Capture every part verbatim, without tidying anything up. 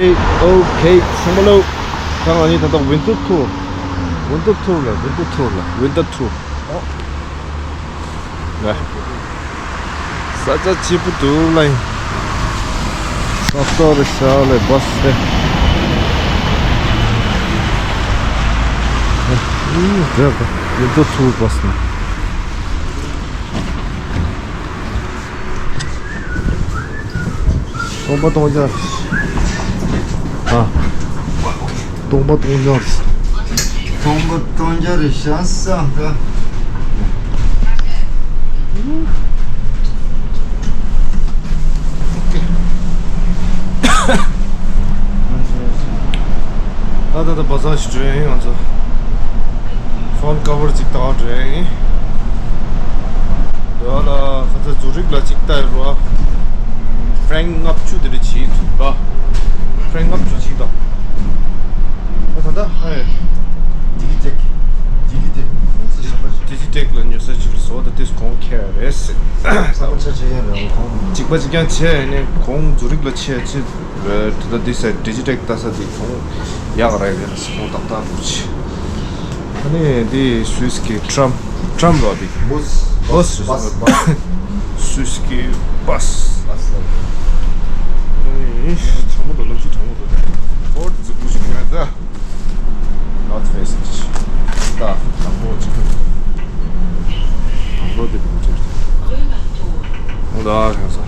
ཨོ་ཁེ། ཚང་མ་ལོ། ད་ང་གཉིས་ད་ལྟ་ཝིན་ཊར་ཐུར། ཝིན་ཊར་ཐུར་ལ། ཝིན་ཊར་ཐུར་ལ། ཝིན་ཊར་ཐུར། ལ། ས་ཆ་སྐྱིད་པོ་འདུག་ལ། ས་སྟོད་རེད་ཤག་ལ་བྷ་སི་རེད། ཨུ། དེ་ད་ཝིན་ཊར་ཐུར་བྷ་སི་ནས། སྟོང་པ་སྟོང་རྐྱང་། ཨ། སྟོང་པ་སྟོང་རྐྱང་། སྟོང་པ་སྟོང་རྐྱང་རེད་ཤག་ས་ད། ད་ད་ད་བ་ས་ཞིག་འགྲོ་ཡིན་ང་ཚོ། ཕོན་ཀ་བར་ཅིག་བཏང་འགྲོ་ཡིན། དེ་ལ་ཁ་ཚ་ཛུ་རིག་ལ་ཅིག་བལྟ་ཡོད་ར། ཧྥ་རན་ལྔ་བཅུ་དེ་འདྲ་བྱེད་ཐུབ་པ། ཧྥ་རན་ལྔ་བཅུ་ཅིག་དང་། ཨ་ད་ད་ཧ་ཡ། ཌི་ཇི་ཊེག་ཌི་ཇི་ཊེག་ཌི་ཇི་ཊེག་ལ་ཉོ་ས་ཅིག་རེད་སོ། ད་དེས་གོང་ཁེ་རེད་ཟེར། ས་པ་ཆ་ཆེ་ཡ་རེད་གོང་། གཅིག་པ་གཅིག་རྐྱང་བྱས་ནས་གོང་ཛུ་རིག་ལ་ཆེ་ཆེ། ད་ལྟ་འདི་ས་ཌི་ཇི་ཊེག་ལྟ་ས་འདི་གོང་ཡག་རེད་ཟེར། གོང་ཏག་ཏག་འདུག་ཅི། ཨ་ནི་འདི་སུད་སི་གི་ཊམ། ཊམ་རོ་འདི། བྷ་སི། བྷ་སི་རེད། བྷ་སི། སུད་སི་གི་བྷ་སི། བྷ་སི། ཨ་ནི་གྲང་མོ་འདུག་གནམ་གཤིས་གྲང་མོ་འདུག་ཧོར་རྫིག་པོ་ཞིག་ཡོད་ད། North Face ད་དང་པོ་ཅིག་དང་པོ་དེ་དུ་ཅིག་ཨོ་ད་ཁ་ས།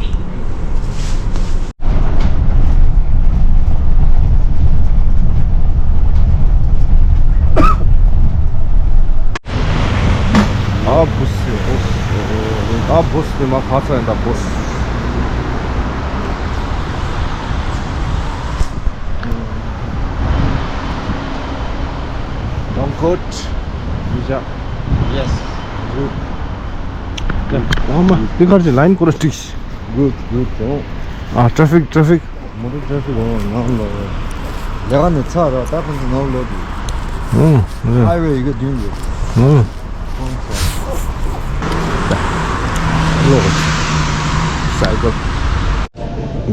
ཨ་བྷ་སི། ཨ་བྷ་སི་ནི་མ་ཁ་ཚ་ཡིན་ད་བྷ་སི། Don't quote. Visa. Yes. Good. ཨ་མ་དེ་གར་གྱི་ལ་ཡིན་ཁོ་ར་ཀྲིག་ཤི། Good, good. ཨ་ཊ་ཕིག་ཊ་ཕིག་མོ་ཊ་ཊ་ཕིག་འོང་ནང་ལོགས། ལས་ཀ་ནས་ཚར་ར་ད་ཁོང་ཚོ་ནང་ལོགས་འདུག་ཨོ། ཧའི་ཝེ་ཡི་གེ་བདུན་འདུག་ཨོ། ཁོང་ཚོ་ལོགས་སའི་ཀོ།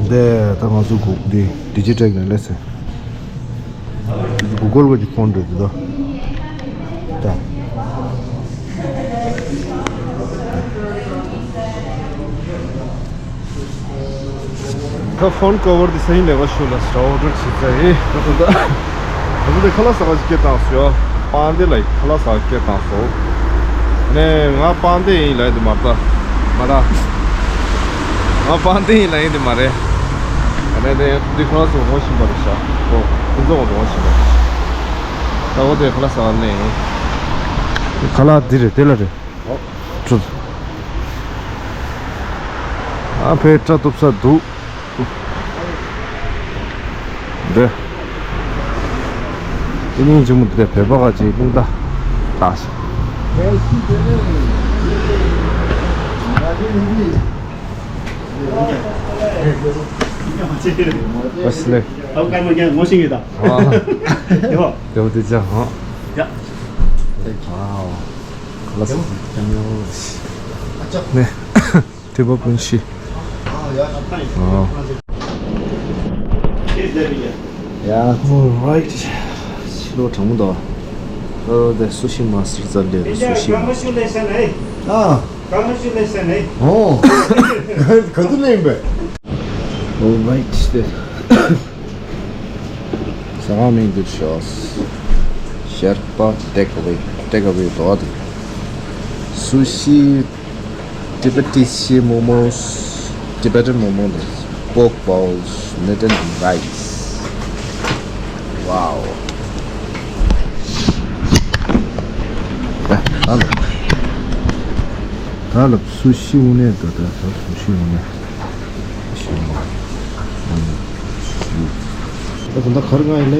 འདི་ད་ང་ཚོ་གུག་འདི་ཌི་ཇི་ཊེག་ནས་ལས་ཟེར། གུ་གལ་གྱི་ཕོན་འདྲ་འདི་དང་། ད། ད་ཕོན་ཀ་བར་འདི་སེ་ཡིན་ལས་ཀ་ཞུ་ལ་སི་ཊ་ཨོ་ཌར་བྱེད་ཚར་ཡིན། ད་ད་ད། ད་ད་ཁ་ལག་ཟ་བ་ཞིག་སྐྱེལ་བཏང་སོ་ཡ། པང་སྡེ་ལ་ཁ་ལག་ཟ་བ་སྐྱེལ་བཏང་སོ། ནས་ང་པང་སྡེ་ཡིན་ལ་ཡིན་དུ་མ་རེད། མ་རེད། ང་པང་སྡེ་ཡིན་ལ་ཡིན་དུ་མ་རེད། ཨ་ནས་དེ་འདི་ཁོ་རང་ཚོ་ངོ་ཤེས་པ་རེད་ཤག་ཁོ་ཁོ་ཚོ་ངོ་ངོ་ཤེས་པ་རེད། ད་འོ་དེ་ཁ་ལག་ཟ་བ་ནས་ཡིན། ཁ་ལག་འདི་རེད་དེ་ལ་རེད། ཨོ། ཁྲུ། ཨ་ཕའི་སྐྲ་གཏུབ་ས་འདུག་འདི། དེ་སྙིང་རྗེ་མོ་འདི་བོད་པ་ག་ཅིག་སྙིང་ད་ད་ཞིག་བ་སི་ལེ། ཨ་ཡོ། དེ་བོ་དེ་ཅག་ཧང་། ཡ། ཨ་ཡོ། ལ་སོ། ཨ་ཅག་ནས། ཐེ་བ་ཀུན་ཤི། ཨ། ཡ། All right. ཕྱི་ལོགས་གྲང་མོ་འདུག་ཨོ་དེ་སུ་ཤི་མ་སི་ཊར་རྩ་ལས་སུ་ཤི་མ་སི་ཊར། ཨ། ཨོ། ག་ཚོད་ལེན་པས། All right. དེ། ཟ་ཁང་མིང་འདིར་ཤོག་ཤར་པ་ཊེག་ཨ་ཝེ། ཊེག་ཨ་ཝེ་འདུག་ཨ་དེ། སུ་ཤི། Tibetan momos, Tibetan momos, pork balls, kneaded rice. Wow. ད་ལ་ད་ལ་སུ་ཤི་འུ་ནས་ད་ད་ད་སུ་ཤི་འུ་ནས་ཤི་མ། ད་ད་གར་ང་ཡིན་ལེ།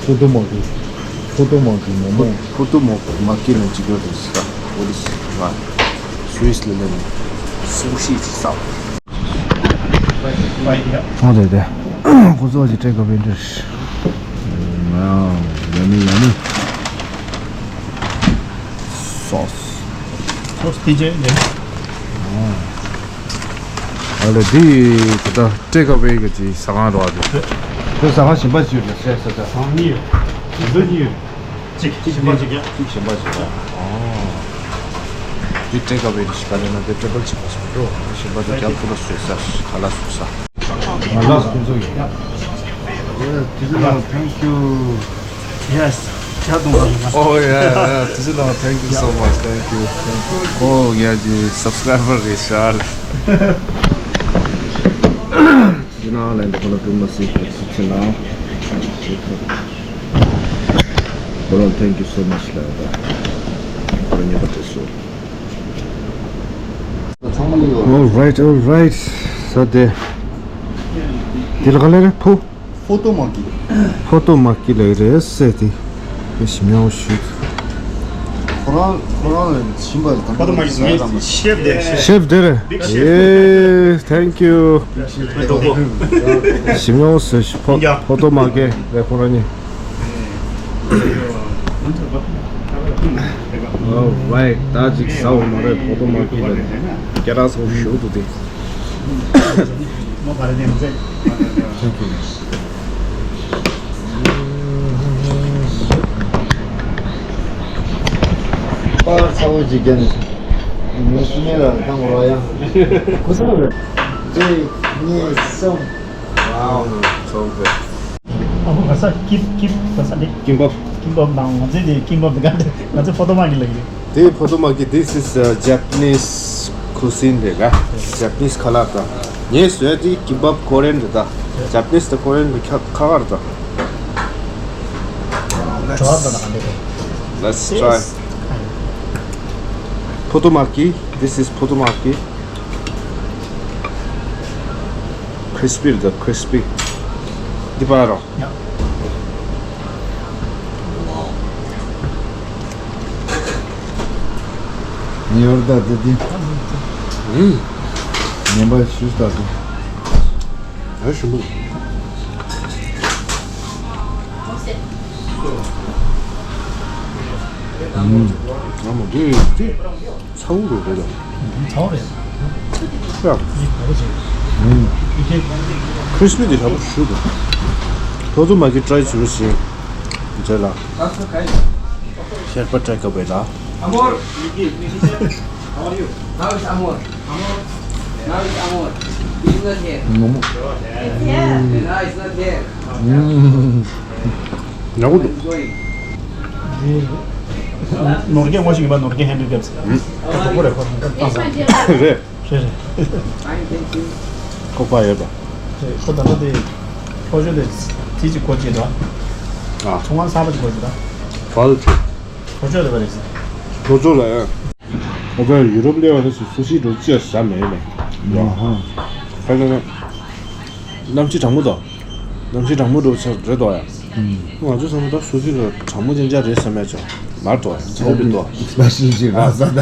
ཕུ་ཏུ་མོ་ཀི། ཕུ་ཏུ་མོ་ཀི་མོ་མོ། ཕུ་ཏུ་མོ་མ་ཀི་ནང་ཅིག་ཡོད་རེད་ཟེར། འོ་དེ་ང་སུད་སི་ལ་སླེབས་ནས་སུ་ཤི་ཅིག་ཟ། འོ་དེ་དེ། ཁོ་ཚོ་ཅིག་སྤྲད་དགོས་པའི་འདྲ། Wow, yummy, yummy. Sauce. Sauce དེ་ཅན་ནས། ཨོ། ཨ་ལེ། འདི་ད་ལྟ་ཊེག་ཨ་ཝེ་གི་ཅིག་ཟ་ཁང་རེད་པ། དེ་ཟ་ཁང་གཞན་པ་ཅིག་ཡོད་ན་ཟེར་ཟེར། ད་ཨང་གཉིས་ཡོད། ཡིན་འདུག་གཉིས་ཡོད། གཅིག་གཅིག་གཞན་པ་ཅིག་གཅིག་གཞན་པ་ཅིག་ཨོ། འདི་ཊེག་ཨ་ཝེ་ཞིག་ག་ལེན་ན་དེ་ཊེ་བལ་གཅིག་པ་ཞིག་འགྲོ། གཞན་པ་དེ་རྒྱབ་ཏུ་ལ་བཟོས་ས་ཁ་ལག་བཟོས་ས། ང་ལ་ཁོང་ཚོ་ཡོད། Thank you. Yes. Oh yeah, yeah. Thank you so much. Thank you. Thank you. Oh yeah, the subscriber is Charles. You know, like the color too much. Thank you so much. All right, all right. ས་དེ། དེ་ལ་ག་ལེ་རེད། ཕོ། ཕོ་ཏོ་མ་ཀི། ཕོ་ཏོ་མ་ཀི་ལ་རེད་ཟེར་དེ། ཞིམ་ཡང་ཞུ། ཁོ་རང་ཁོ་རང་ལ་ཞིམ་པ་དང་པོ་ལ་ཟ་ཡ་ར་མ། ཤེབ་དེ། ཤེབ་དེ་རེད། ཨེ། Thank you. ཞིམ་ཡང་ཟེར་ཕོ་ཕོ་ཏོ་མ་ཀི་རེད་ཁོ་རང་གཉིས། All right. ད་ཅིག་ཟ་འོ་མ་རེད། ཕོ་ཏོ་མ་ཀི་ལ་རེད། སྐད་གྲགས་ཚ་པོ་ཞེ་པོ་འདུག་དེ། པར་ཚ་བོ་ཅིག་རྒྱབ་ནས། ངས་སུ་མེད་ལ་བཏང་བ་ཡང་། གོ་ས་རེད། གཅིག་གཉིས་གསུམ། Wow, so good. ཨ་ཁུ་ག་ས་ཀིབ་ཀིབ་ག་ས་ནི། ཀིམ་པབ། ཀིམ་པབ་དང་ང་ཚོའི་དེ་ཀིམ་པབ་དེ་ག་འདྲ། ང་ཚོ་ཕོ་ཏོ་མ་ཀི་ལ་ཡིན། དེ་ཕོ་ཏོ་མ་ཀི། This is uh, Japanese cuisine རེད་ལ། Japanese ཁ་ལག་དང་། ངས་བཟོས་དེ་ཀིམ་པབ་ཀོ་རི་ཡན་དེ་དང་། Japanese དང་ཀོ་རི་ཡན་དེ་ཁ་ཁ་ཁ་རེད་དང་། Let's try. ཕོ་ཏོ་མ་ཀི། This is ཕོ་ཏོ་མ་ཀི། Crispy རེད་དང་། Crispy. འདི་པ་རོ། ཉོར་ད་དེ་དེ། ཨུམ། ཉན་པ་ཞུས་ད་དེ། ཨ་ཞུ་མི། ཨུམ། ཨ་མ་དེ་དེ། ཚ་བོ་རེད་རེད་ལ། ཚ་བོ་རེད། ཡ། ཁྲི་སི་པི་དེ་ཡག་པོ་ཞུ་དགོས། ཐོ་ཐོ་མ་གི་ཊ་རའི་བྱེད་རོགས་བྱེད། མཇལ་ལ། ཤར་པ་ཊ་རའི་དཀའ་བས་ལ། Amor, Vicky, Vicky, how are you? Now it's Amor. Amor. Now it's Amor. He's not here. Momo. Yeah. Now it's not here. ཡག་པོ་འདུག། He's going. ནོར་གྱི་ངོ་ཞིག་ཡིན་པ། ནོར་གྱི་ཧན་ཌི་ཀེབ་སི། ཨ། ཁོ་རེད་ཁོ་རེད། རེད། རེད་རེད། ཁོག་པ་ཡོད་པ། རེད། ཁོ་ད་ལྟ་དེ་ལྷོ་ཕྱོགས་དེ་དེ་ཅིག་གོ་ཅིག་ར། ཨ། ཚོང་ཁང་གསར་པ་ཅིག་གོ་ཅིག་ར། ཕལ་ཆེར། ལྷོ་ཕྱོགས་རེད་པ་རེད། ལྷོ་ཕྱོགས་ལ་ཡང་། ཨ་ཙི། ཡུ་རོབ་སླེབས་པ་དེ་སུ་ཤི་འགྲོ་ཅི་ཡང་ཟ་མེད་ལ། ཨ་ཧ། ཁ་ཁ་ཁ། གནམ་གཤིས་གྲང་མོ་དང་། གནམ་གཤིས་གྲང་མོ་འགྲོ་ཆ་རེད་དོ་ཡ། ང་ཚོ་བསམ་ད་སུ་ཤི་ལ་གྲང་མོ་ཅན་ཅག་རེད་བསམ་ཡ་ཆོག་མ་རེད་དོ་ཡ། ཚ་བོ་རེད་དོ། སི་པའི་སི་ཞིག་རག་ས་ད།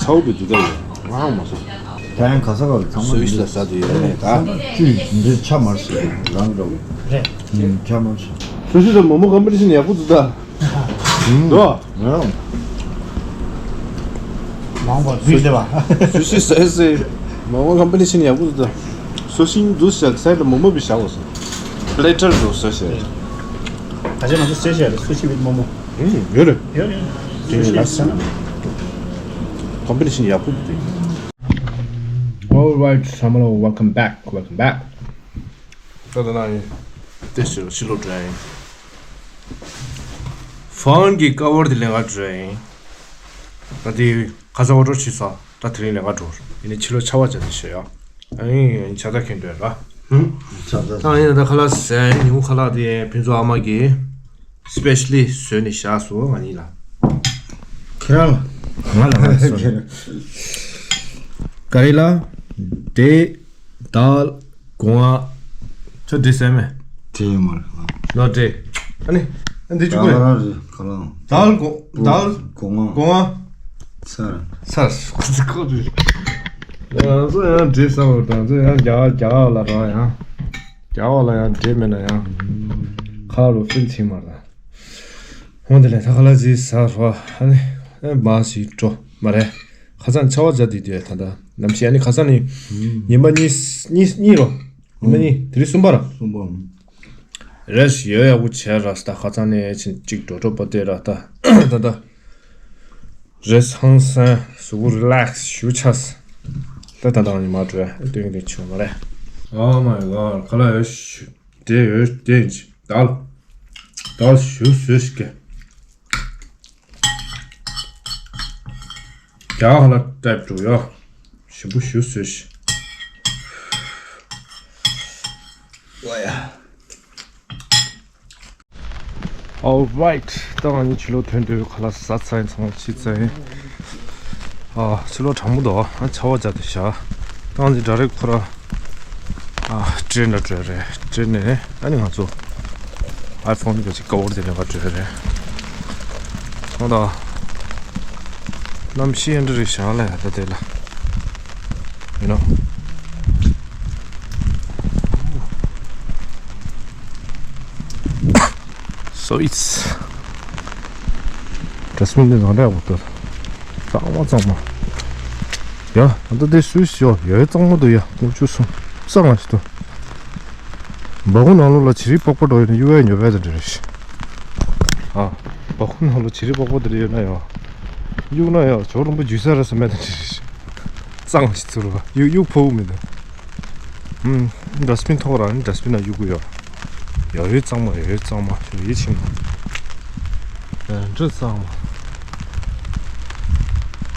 ཚ་བོ་རེད་འདུག་ད་ཡ། ང་ཧང་མ་སོང་། ད་ཡང་ག་ས་ག་ལ་ཚང་མ་སུ་ཤི་ལ་ཟ་དུ་ཡོད་ནས་ད། ཅི་འདི་ཆ་མ་སོང་རང་འགྲོ། རེད། ཆ་མ་སོང་། སུ་ཤི་དང་མོ་མོ་ཀམ་པི་ཊི་ཤན་ཡག་པོ་འདུག་ད། ཨུམ། འགྲོ། ཨུམ། མང་པོ་བཟོས་བསྡད་པ། སུ་ཤི་ཟས་སེ། མོ་མོ་ཀམ་པི་ཊི་ཤན་ཡག་པོ་འདུག་ད། སུ་ཤི་འདུག་ཟེར་ས་ལ་མོ་མོ་བི་བཞག་པ་སོང་། པི་ལེ་ཊར་འདུག་ཟེར་བྱས། ད་ཆ་ང་ཚོ་ཟས་བྱས་རེད། སུ་ཤི་བིད་མོ་མོ། ཨུམ། ཡོད་རེད། ཡོད་ཡོད། དེ་ནི་ལ་སི་ཀམ་པི་ཊི་ཤན་ཡག་པོ་འདུག་དེ། All right, Samuel, welcome back, welcome back. ད་ད་ན་ཡིན། དེ་ཕྱི་ལོགས་འགྲོ་ཡ་ཡིན། ཕོན་གྱི་ཀ་བར་དེ་ལེན་ག་འགྲོ་ཡ་ཡིན། ད་དེ་ཁ་ས་ཨོ་ཌར་བྱས་ས། ད་དེ་རིང་ལེན་ག་འགྲོ། ཡིན་ནའི་ཕྱི་ལོགས་ཆར་པ་བྱས་ཏེ་ཤོད་ཡ། ཨ་ཡིན་ཡིན། ཆར་པ་ཁེངས་འགྲོ་ཡ་ར། ཧུམ། ཆར་པ། ད་ཡིན་ན་ད་ཁ་ལག་ཟས། ཉིན་གུང་ཁ་ལག་དེ་ཕུན་ཚོགས་ཨ་མ་གིས་སི་པེ་ཤ་ལི་བཟོས་ནས་བཞག་སོང་ང་གཉིས་ལ། ཁྱེད་རང་ལ། ང་ལ་ང་ལ་བཟོས། ཀ་རི་ལ། དེ། དཱལ། སྒོང་ང་། ཁྱོད་འདྲེ་ཟས་མེད། འདྲེ་ཡོད་མ་རེད། ལོ་འདྲེ། ཨ་ནི། ཨ་འདི་གཅིག་པོ་རེད། ག་རང་རེད་ག་རང་། དཱལ་སྒོང་། དཱལ། སྒོང་ང་། སྒོང་ང་། ཚར། ཚར། ཁོ་ཚོ་ཁོ་ཚོ། ང་ཚོ་ཡང་འདྲེ་ཟ་བར་དང་ཚོ་ཡང་རྒྱ་གར་རྒྱ་གར་ལ་རང་ཡང་། རྒྱ་གར་ལ་ཡང་འདྲེ་མེད་ན་ཡང་། ཁ་རུ་ཕིན་ཚིག་མ་རེད། འོན་ཏེ་ལས་ད་ཁ་ལག་ཅིག་ཟ་རོགས། ཨ་ནི། ཨ་མ་ཞིག་འགྲོ་མ་རེད། ཁ་སང་ཆར་པ་བརྒྱབ་དུས་དེ་ད་ལྟ་གནམ་གཤིས། ཨ་ནི་ཁ་སང་ནི་ཉི་མ་གཉིས་གཉིས་གཉིས་རོ། ཉི་མ་གཉིས། དེ་རིང་གསུམ་པ་ར། གསུམ་པ། རེས་ཡོད་ཡག་པོ་བྱས་ར། ད་ཁ་སང་ནས་ཕྱིན་གཅིག་འགྲོ་གྲོགས་པ་དེ་ར། ད་ད་ད་རེས་ཧང་སང་གཟུགས་པོ་རི་ལེགས་ཞུ་ཆས། ད་ད་ད་ཉི་མ་འགྲོ་ཡ་སྟོན་གྱི་བྱུང་མ་རེད། Oh my god. ཁ་ལག་ཡོད་ཞུ། དེ་ཡོད་དེ་ཡིན་ཅི། ད་ད་ཞུ་ཞུ་ཞིག་གི། རྒྱ་གར་ལ་ཊེབ་འགྲོ་ཡ། ཞིམ་པོ་ཞུ་ཟོས་ཤིག། ཝ་ཡ། Alright. ད་ང་གཉིས་ཕྱི་ལོགས་ཐོན་དུས་ཁ་ལག་ཟ་ཚར་ཡིན། ཚང་མ་ཕྱིན་ཚར་ཡིན། ཨ། ཕྱི་ལོགས་གྲང་མོ་འདུག་ཨ། ཆར་པ་བརྒྱབ་དུས་ཤག་ད་ང་གཉིས་ཌའི་རེག་ཁོ་ར། ཨ། ཊེན་ལ་འགྲོ་རེད། ཊེན་ནས་ཨ་ནི་ང་ཚོ་ཨའི་ཕོན་ག་ཅིག་ཀ་བར་དེ་ནས་ག་འགྲོ་རེད། ཚང་ད་གནམ་གཤིས་ཨེ་འདྲ་རེད་ཤག་ལ་ཡ། ད་དེ་ལ་ཡིན་ནོ། So it's ཌ་སི་མིན་དེ་ནང་འདྲ་བོ་ད། གཙང་མ་གཙང་མ། ཡ། ད་ལྟ་དེ་སུས་ཤོ་ཡ་གཙང་མ་འདུག་ཡ། དངུལ་ཆུ་སོང་གཙང་མ་ཞིག་འདུག་སྦ་ཁུག་ནང་ལོགས་ལ་བྱི་རིལ་པགས་པ་འགྲོ་ཡོད་ན་གཡུག་ཡ་ཉོ་བས་དེ་འདྲ་རེད་ཤག་ཨ། སྦ་ཁུག་ནང་ལོགས་བྱི་རིལ་པགས་པ་དེ་འདྲ་ཡོད་ན་ཡ། གཡུག་ན་ཡ་ཇོ་རིན་པོ་འཇུ་ས་ར་ས་མེད་དེ་འདྲ་རེད་ཤག་གཙང་ཞིག་ཚུར་བ་གཡུག་གཡུག་ཕོག་མི་འདུག་ཨུམ། ཌ་སི་མིན་ཐོག་ར་ནི་ཌ་སི་མིན་ན་གཡུག་གི་ཡོད། ཡ་ཡོད་གཙང་མ། ཡ་ཡོད་གཙང་མ། ཡ་ཡོད་ཕྱིན་མ། ཡ་འདྲ་གཙང་མ།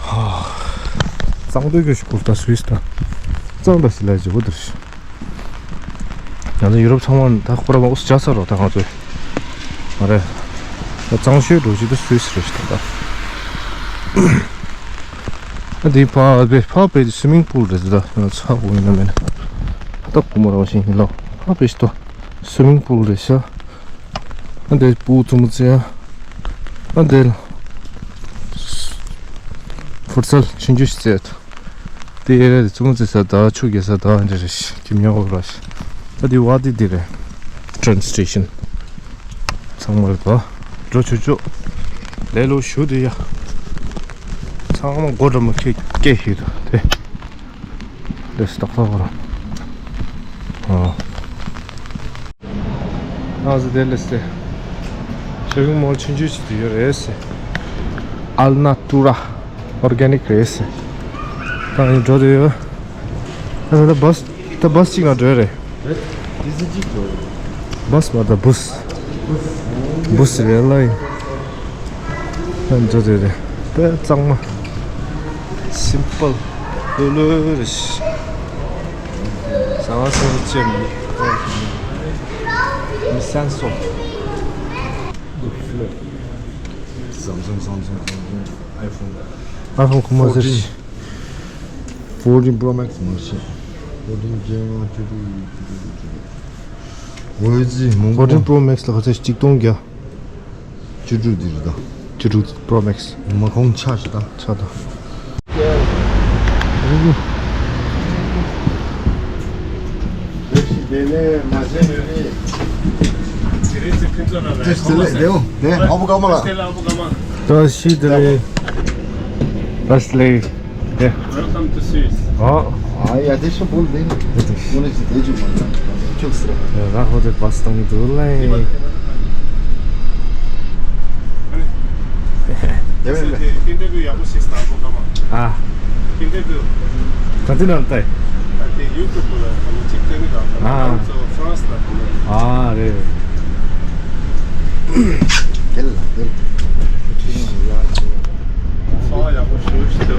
ཧ། གཙང་སྡོད་ཀྱི་ཞིག་གུར་ད་སུས་ད། གཙང་ད་སི་ལ་ཇི་བོ་དར་ཤི། ང་ཚོ་ཡུ་རོབ་ཚང་མ་ད་ཁོ་ར་མ་ཨུ་སི་ཇ་ས་རོ་ད་ང་ཚོས། མ་རེད། ད་གཙང་ཤོས་འགྲོ་ཞིག་ད་སུས་རེད་ཤི་ད་ད། ཨ་འདི་ཕ་བེ་ཕ་བེ་སུའི་མིང་པུལ་རེད་ད། ཡང་ཚ་བོ་ཡིན་ན་མེད་ན། ད་བུ་མོ་རང་བཞིན་ཡིན་ལོ། ཕ་བེ་ཤི་ཏོ། སུའི་མིང་པུལ་རེད་ཤག་ཨ་འདི་པུ་ཙུ་མུ་ཙེ་ཡ། ཨ་འདི་ཕུར་ཚལ་ཆུང་ཆུང་ཞིག་རྩེད། དེ་ཡ་རེད། ཙུ་མུ་ཙེ་ས་ད་ཆུ་རྒྱག་ས་ད་འདི་རེད་ཤག་ཁྱིམ་ཉོ་འོ་ར་ཤག་ད་འདི་བ་འདི་འདི་རེད། ཊེན་སི་ཊེ་ཤན། ཚང་མ་རེད་པ། འགྲོ་ཆོག་ཆོག་ལས་ལོ་ཞུ་དེ་ཡ། ཚང་མ་སྒོ་འགྲམ་མ་ཁེ་སྐད་ཤིག་འདུག་དེ། ལེས་ཏག་ཏག་ར། ཨ། ཨ་ཟི་དེ་ལེས་ཏེ། ཤོ་པིང་མོལ་ཆུང་ཆུང་ཞིག་ཏུ་ཡོད་རེད་ཟེར། ཨལ་ན་ཏུ་ར་ཨོར་ག་ནིག་རེད་ཟེར། ད་ཡིན་འགྲོ་དེ་ཡོད། ད་ད་བྷས་ད་བྷས་གཅིག་ང་འགྲོ་རེད། བྷས་མ་ད་བུས། བུས་རེད་ལ་ཡིན། འགྲོ་དེ་རེད། དཔེ་གཙང་མ། སིམ་པལ། ལྷོད་ལྷོད་རེད། ཟ་བ་ཟ་བ་ཅན་མི་སན་སོ། Samsung, Samsung, Samsung, iPhone. iPhone ཁོ་མ་ཟེར། fourteen Pro Max མ་ཤེས། fourteen Gen one བཅུ་དྲུག་ཡིན། བཅུ་དྲུག་ཡིན། འོ་ཙི་མང་པོ། fourteen Pro Max ལ་ག་ཚད་གཅིག་སྟོང་བརྒྱ། བཅུ་དྲུག་འདིར་ད། བཅུ་དྲུག་Pro Max། མ་ཁོང་ཆ་ཞིག་ད། ཆ་ད། ད་ཤི་དེ་ལས། ད་ཤི་ལས། ཡ། Welcome to Swiss. ཨ། ཨ་ཡ་དེ་ཤོ་བོལ་དེ་ནི། དེ་དེ། ངོ་ནས་ཅི་དེ་ཅུ་མ་ན་ཁྱུག་སེ། ཡ་ད་ཧོ་དེ་པ་སི་བཏང་གི་འདུག་ལེ། དེ་བས་ལེ། ཨིན་ཊར་བིའུ་ཡག་པོ་ཞིག་སྟངས་པོ་ཀ་མ། ཨ། ཨིན་ཊར་བིའུ། ག་དུས་ནང་ལྟ་ཡི། ད་དེ་ཡུ་ཊུབ་ལ་ད་ཅིག་སྟོན་གི་འདུག་ཨ། ང་ཚོ་ཧྥ་རན་སི་ལ་ད། ཨ་རེད། དེ་ལ་དེ་ལ། འཚོ་བ་ཡག་པོ་ཞུ་ཞུ།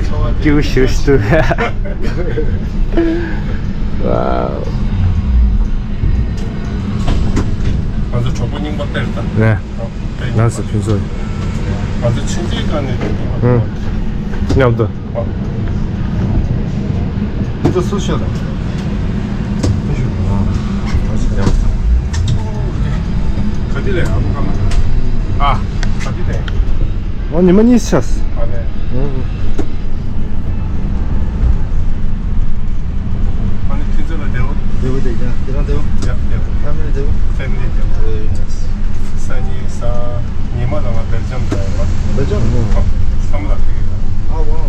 འཚོ་བ་སྐྱིད་པོ་ཞུ་ཞུ། ཝའོ། ང་ཚོ་གྲོགས་པོ་རྙིང་པ་དཔེར་ད། ལགས་སོ། ཕུན་ཚོགས། ང་ཚོ་ཕྱིན་ཆད་ག་ནས། ཨུ། མཉམ་དུ། ཨ། ཁྱེད་ཚོ་སུ་ཤོད་དང་། ག་དེ་ལས་ཨ་མ་ཀ་མ། ཨ། ག་དེ་ལས། ཨོ་ཉི་མ་གཉིས་ཤག་ཨ་ནེ། ཨུ། ཨ་ནེ་ཁྱེད་ཚོ་ལ་བདེ་བོ། བདེ་བོ་བདེ་རྒྱ། ཁྱེད་རང་བདེ་བོ། ཡ་བདེ་བོ། ཕེ་མི་ལི་བདེ་བོ། ཕེ་མི་ལི་བདེ་བོ། ཨེ་ཡེས། སང་ཉིན་སང་ཉི་མ་ལ་ང་སྦེལ་ཇམ་ལ་ཡོང་བ། སྦེལ་ཇམ། ཨ། བསམ་ལ་ཕེབས་ཀྱི་ཡོད། ཨ་ཝའོ།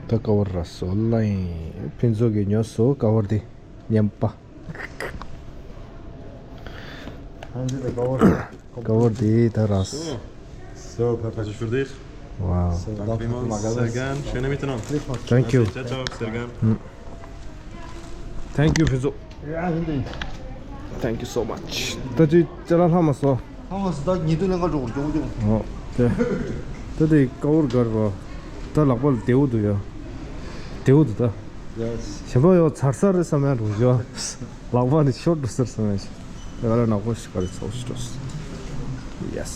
ད་ཀ་བར་ར་སོ་ལ་ཡིན། ཕུན་ཚོགས་ཀྱི་ཉོ་སོ་ཀ་བར་དེ་ཉན་པ། ཀ་བར་དེ་ད་ར་སོ། So, perfekt für dich. Wow. Danke vielmals, sehr gern. Schöne Miteinander. Thank you. Ciao, ciao, sehr gern. Thank you, ཕུན་ཚོགས། Thank you so much. ད་ཅི་ཅ་ལག་ལྷག་མ་སོང་། ལྷག་མ་སོང་། ད་ཉེ་དུས་ལེན་ག་འགྲོ་དགོས་ཀྱང་། ཨོ། དེ། ད་དེ་ཀ་བར་གར་བ། ད་ལག་པ་ལ་བདེ་བོ་འདུག་ཡ། བདེ་བོ་འདུག་ད། Yes. གཞན་པ་ཡོ་ཚར་ཚར་རེད་བསམ་ཡ་འགྲོ་ཡ། ལག་པ་ནི་ཤོར་འགྲོ་ཟེར་བསམ་ཡ་ཞིག་ད་ག་ལ་ནག་པོ་ཞིག་ག་རེ་ཚོགས་ཤིག་འགྲོ། Yes.